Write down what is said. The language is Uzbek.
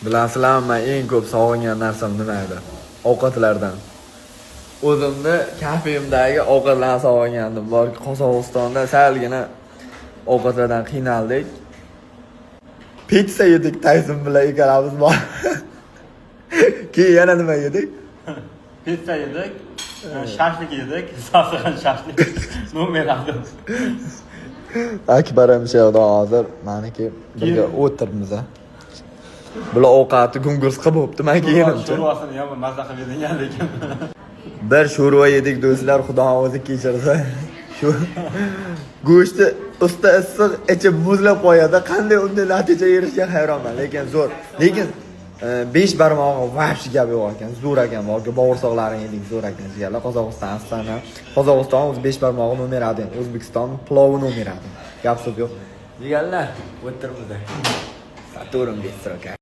Bilasizlarmi, man eng ko'p sog'ingan narsam nima edi? Ovqatlardan. O'zimni kafemdagi ovqatlarni sog'ingandim. Borki, Qozog'istonda salgina ovqatlardan qiynaldik. Pitsa yedik Tayson bilan ikkalamiz bor. Keyin yana nima yedik? Pitsa yedik, shashlik yedik, sasigan shashlik. Номер один. Akbar ham shu yerda hozir maniki birga o'tiribmiz. Bular ovqati gungurs qilib bo'libdi, man keyin. Sho'rvasini yomon mazza qilib yegan lekin. Bir sho'rva yedik, do'stlar, Xudo o'zi kechirsa. Shu go'shti usti issiq, ichi muzlab qo'yadi. Qanday unday natijaga erishgan, hayronman, lekin zo'r. Lekin besh barmog'i вообще gap yo'q ekan, zo'r ekan. Borki, bog'ursoqlarini yedik, zo'r ekan, jigarlar. Qozog'iston Astana. Qozog'iston o'zi besh barmog'i номер один, O'zbekiston plovi номер один. Gap so'z yo'q. Jigarlar, o'tiribmiz. Saturn быстро.